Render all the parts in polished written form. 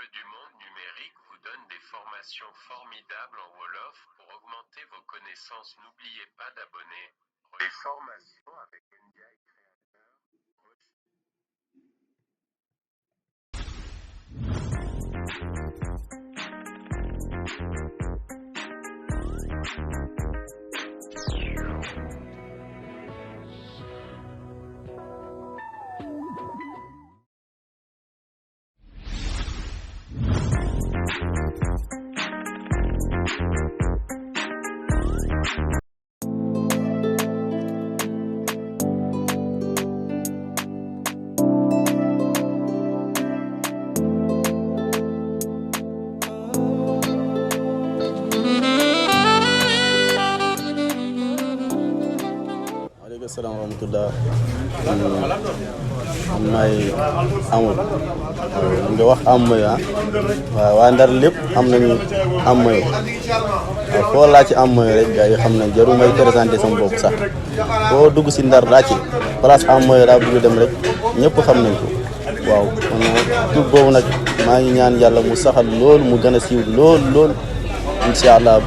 Cercle du monde numérique vous donne des formations formidables en Wolof pour augmenter vos connaissances. N'oubliez pas d'abonner les formations avec Ndiaye Assalamu warahmatullah. May amul nga wax am moy wa Ndar lepp am nañu am moy fo la ci am moy rek gaay xam nañ jaru may présenter sama bop sax fo dugg ci Ndar la ci place am moy la bëgg dem rek ñepp xam nañ ko waaw kon tout bobu nak ma ngi ñaan yalla mu saxal lool mu gëna siiw lool inshallah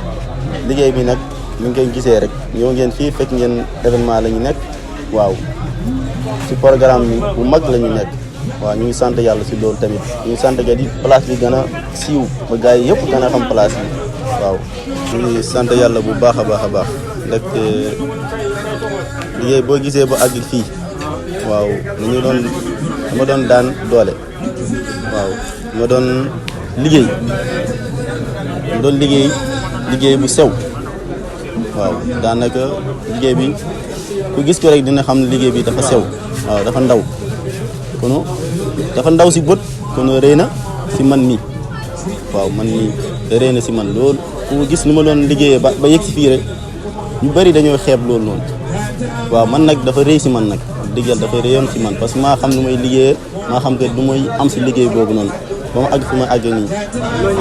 liggéey bi nak ñu ngi gisee rek ñoo ngeen fii fekk ngeen événement la ñu nekk waaw ci programme bi bu mag la ñu nekk waaw ñu ngi sant yàlla si loolu tamit ñu ngi sant ga di place bi gën a siiw ba gars yi yëpp gën a xam place bi waaw ñu ngi sant yàlla bu baax a baax ndax liggéey boo gisee ba àgg fii waaw dama doon daan doole waaw dama doon liggéey bu sew waaw daanaka liggéey bi ku gis ko rek dina xam ne liggéey bi dafa sew waaw dafa ndaw kono dafa ndaw si bët kono rëy na si man mi waaw man mi rëy na si man lool ku gis ni ma doon liggéeyee ba yegg si fii rek ñu bari dañoo xeeb loolu noonu waaw man nag dafa rëy si man nag diggal dafa rëyoon si man parce que maa xam nu may liggéeyee maa xam que du may am si liggéey boobu noonu ba ma àgg fu may àgg nii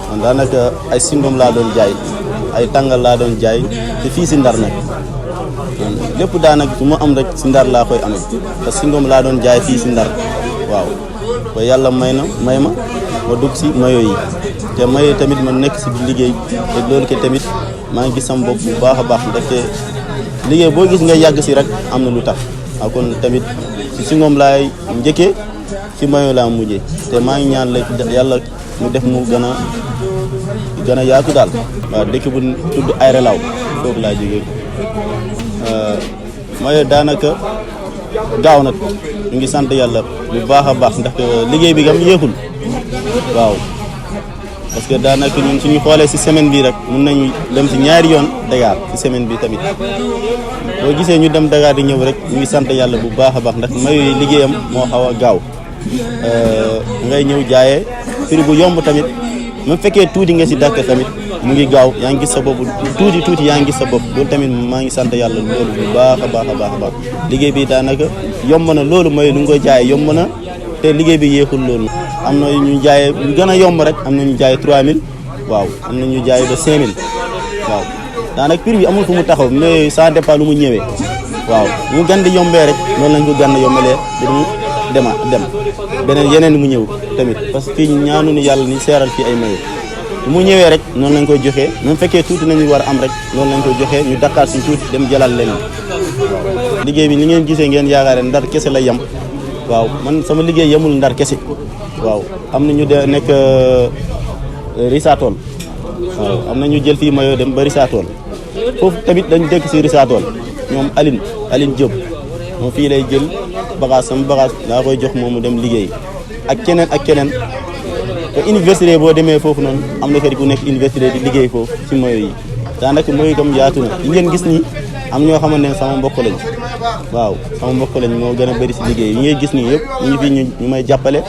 man daanaka ay singom laa doon jaay ay tàngal laa doon jaay te fii si Ndar nag lépp daanaka su ma am rek si Ndar laa koy amee parce que singom laa doon jaay fii si Ndar waaw ba yàlla may ma dugg si mayo yi te mayo yi tamit ma nekk si liggéey te loolu ke tamit maa ngi gis sama bopp bu baax a baax ndaxte liggéey boo gis nga yàgg si rek am na lu tax waaw kon tamit si singom laay njëkkee si mayo laa mujjee te maa ngi ñaan la yàlla mu def mu gën a yaatu daal waaw dëkk bu tudd Aéré Lao foofu laa jógee mayo daanaka gaaw na ñu ngi sant yàlla bu baax a baax ndax liggéey bi gam yéexul waaw parce que daanaka ñun suñu xoolee si semaine bi rek mun nañu dem si ñaari yoon Dakar si semaine bi tamit boo gisee ñu dem Dakar di ñëw rek ñu ngi sant yàlla bu baax a baax ndax mayo yi liggéeyam moo xaw a gaaw ngay ñëw jaayee prix bu yomb tamit même fekkee tuuti nga si dàkk tamit mu ngi gaaw yaa ngi gis sa bopp tuuti yaa ngi gis sa bopp loolu tamit maa ngi sant yàlla loolu bu baax a baax liggéey bi daanaka yomb na loolu mooy lu nga koy jaayee yomb na te liggéey bi yéexul loolu am na ñu jaayee lu gën a yomb rek am na ñu jaayee 3000 waaw am na ñu jaayee ba 5000 waaw daanaka prix bi amul fu mu taxaw mais ça dépend lu mu ñëwee waaw mu gën di yombee rek noonu lañ ko gën a yombalee pour mu dem beneen yeneen mu ñëw tamit parce que fii ñaanu ni yàlla ni seeral fii ay mayo mu ñëwee rek noonu lañ koy joxee même fekkee tuuti nañu war a am rek noonu lañ koy joxee ñu dakkaat si tuuti dem jëlal leneen waaw liggéey bi li ngeen gisee ngeen yaakaare Ndar kese la yem waaw man sama liggéey yemul Ndar kese waaw am na ñu de nekk Risatol waaw am na ñu jël fii mayo dem ba Risatol foofu tamit dañ dëkk si Risatol ñoom Aline Diop moom fii lay jël bagage sama bagage daa koy jox moom mu dem liggéey ak keneen te université boo demee foofu noonu am na kër ku nekk université di liggéey foofu ci mayo yi daanaka mayo comme yaatu na li ngeen gis nii am ñoo xamante ne sama mbokk lañ waaw sama mbokk lañ moo gën a bëri si liggéey yi ngay gis nii yëpp ñu ngi fi ñu may jàppale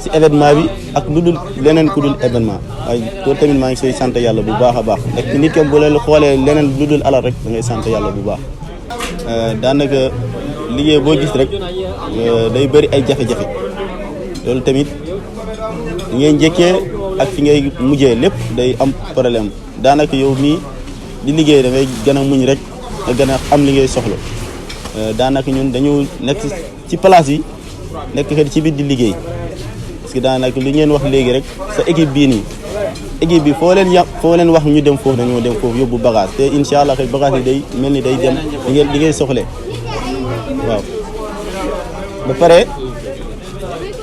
si événement bi ak lu dul leneen ku dul événement waaye loolu tamit maa ngi say sant yàlla bu baax a baax ndax nit kam bu la xoolee leneen lu dul alal rek da ngay sant yàlla bu baax daanaka liggéey boo gis rek day bëri ay jafe-jafe loolu tamit ngay njëkkee ak fi ngay mujjee lépp day am problème daanaka yow mii di liggéey da ngay gën a muñ rek nga gën a am li ngay soxla daanaka ñun dañu nekk ci place yi nekk ci biir di liggéey parce que daanaka lu ngeen wax léegi rek sa équipe bii nii équipe bi foo leen wax ñu dem foofu dañoo dem foofu yóbbu bagage te incha allah bagage yi day mel ni day dem di ngay soxle waaw. ba pare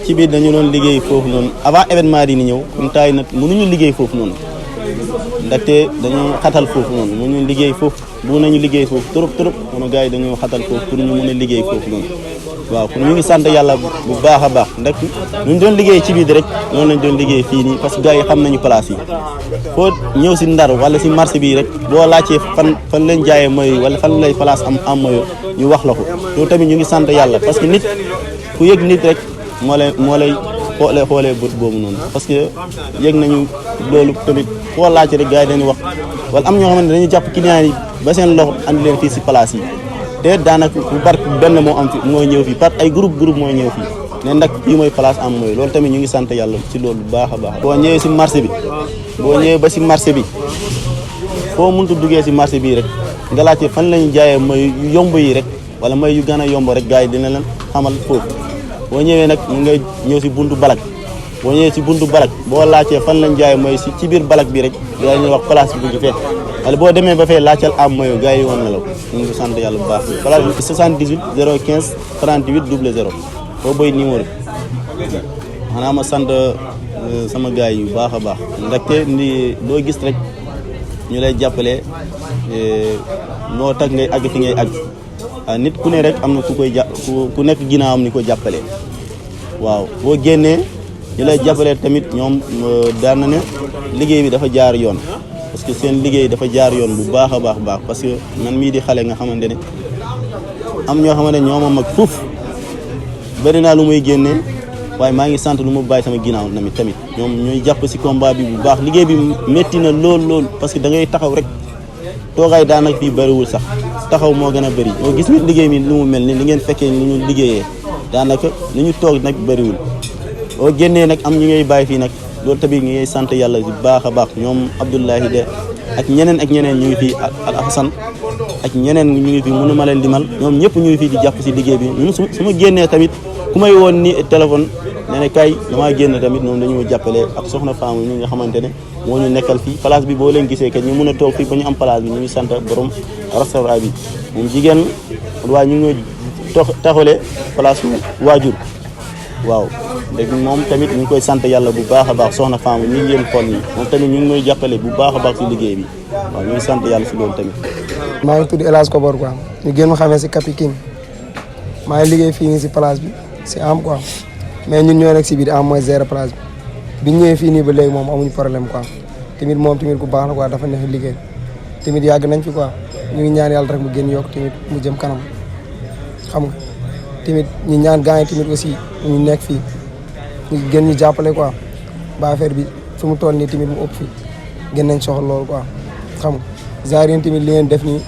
ci biir dañu doon liggéey foofu noonu avant événement di ni ñëw comme taay nag mënuñu liggéey foofu noonu ndaxte dañoo xatal foofu noonu mënuñu liggéey foofu bu nañu liggéey foofu trop mono gars yi dañoo xatal foofu pour ñu mën a liggéey foofu noonu waaw kon ñu ngi sant yàlla bu baax a baax ndax ñu doon liggéey ci biir rek noonu lañ doon liggéey fii nii parce que gars yi xam nañu place yi foo ñëw si Ndar wala si marché bii rek boo laajtee fan lañ jaayee mooy wala fan lay place am mooy ñu wax la ko loolu tamit ñu ngi sant yàlla parce que nit ku yëg nit rek moo lay xoolee bët boobu noonu parce que yëg nañu loolu tamit foo laajte rek gars yi dañuy wax wala am ñoo xamante dañuy jàpp client yi ba seen loxo andi leen fii si place yi te daanaka bu bar benn moo am fi mooy ñëw fii par ay groupe mooy ñëw fii ne nag fii mooy place am mooy loolu tamit ñu ngi sant yàlla ci loolu bu baax a baax. boo ñëwee si marché bi boo ñëwee ba si marché bi foo mënut duggee si marché bii rek nga laajte fan lañu jaayee mooy yu yomb yi rek wala mooy yu gën a yomb rek gars yi dina leen xamal foofu boo ñëwee nag mu ngay ñëw si buntu balak boo ñëwee si buntu balak boo laajtee fan lañ jaayee mooy si ci biir balak bi rek gars yi ñu wax place bi bu fee wala boo demee ba fee laajal am mooy gars yi woon na la ko ñu ngi sant yàlla bu baax place bi 78 015 38 00 boo boy numéro bi xanaa ma sant sama gars yi bu baax a baax ndaxte ndi doo gis rek ñu lay jàppale noo tax ngay àgg fi ngay àgg nit ku ne rek am na ku koy ku nekk ginnaawam ni ko jàppale waaw boo génnee ñu lay jàppale tamit ñoom daan na ne liggéey bi dafa jaar yoon parce que seen liggéey dafa jaar yoon bu baax a baax parce que man mii di xale nga xamante ne am ñoo xamante ne ñoo ma mag fuuf bëri naa lu muy génnee waaye maa ngi sant lu ma bàyyi sama ginnaaw tamit ñoom ñooy jàpp si combat bi bu baax liggéey bi métti na lool parce que da ngay taxaw rek toogaay daanaka fii bëriwul sax taxaw moo gën a bëri moo gis nga liggéey mi lu mu mel ni li ngeen fekkee ni ñu liggéeyee daanaka ni ñu toog nag bëriwul boo génnee nag am ñu ngay bàyyi fii nag loolu tamit ñu ngay sant yàlla bu baax a baax ñoom Abdoulahi de ak ñeneen ñu ngi fii Al Hassan ak ñeneen ñu ngi fii mënu ma leen limal ñoom ñëpp ñu ngi fii di jàpp si liggéey bi ñun su ma génnee tamit ku may woon ni téléphone ne ne kay damaa génn tamit ñoom dañoo jàppale ak soxna femme ñi nga xamante ne moo ñu nekkal fii place bi boo leen gisee kat ñu mën a toog fii ba ñu am place bi ñu ngi sant borom restaurant bi moom jigéen waaye ñu ngi taxalee place waajur waaw léegi moom tamit ñu ngi koy sant yàlla bu baax a baax soxna femme ñi ngi yéen xool nii moom tamit ñu ngi koy jàppale bu baax a baax si liggéey bi waaw ñu ngi sant yàlla si loolu tamit. maa ngi tudd El Hadj Kobor quoi ñu gën ma xamee si Kapi King maa ngi liggéey fii nii si place bi si am quoi mais ñun ñoo nekk si biir am mooy gérer place bi biñ ñëwee fii nii ba léegi moom amuñu problème quoi tamit moom tamit ku baax la quoi dafa neex liggéey tamit yàgg nañ fi quoi ñu ngi ñaan yàlla rek mu gën yokk tamit mu jëm kanam xam nga tamit ñu ñaan gars yi tamit aussi ñu nekk fii ñu gën ñu jàppale quoi ba affaire bi fi mu toll nii tamit mu ëpp fii gën nañ soxla loolu quoi xam nga genre yéen tamit li ngeen def nii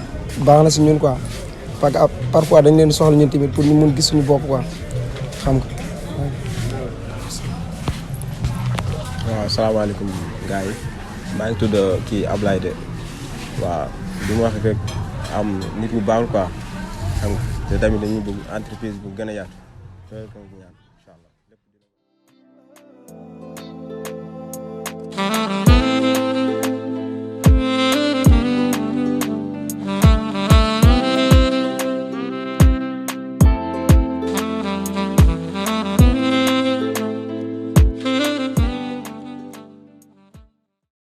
baax na si ñun quoi parce que parfois dañ leen soxla ñun tamit pour ñu mun gis suñu bopp quoi xam nga. waaw salaamaaleykum gars yi maa ngi tudd kii Ablaye de waaw li mu wax rek am nit ñu baaxul quoi xam nga te tamit dañuy bëgg entreprise bu gën a yaatu.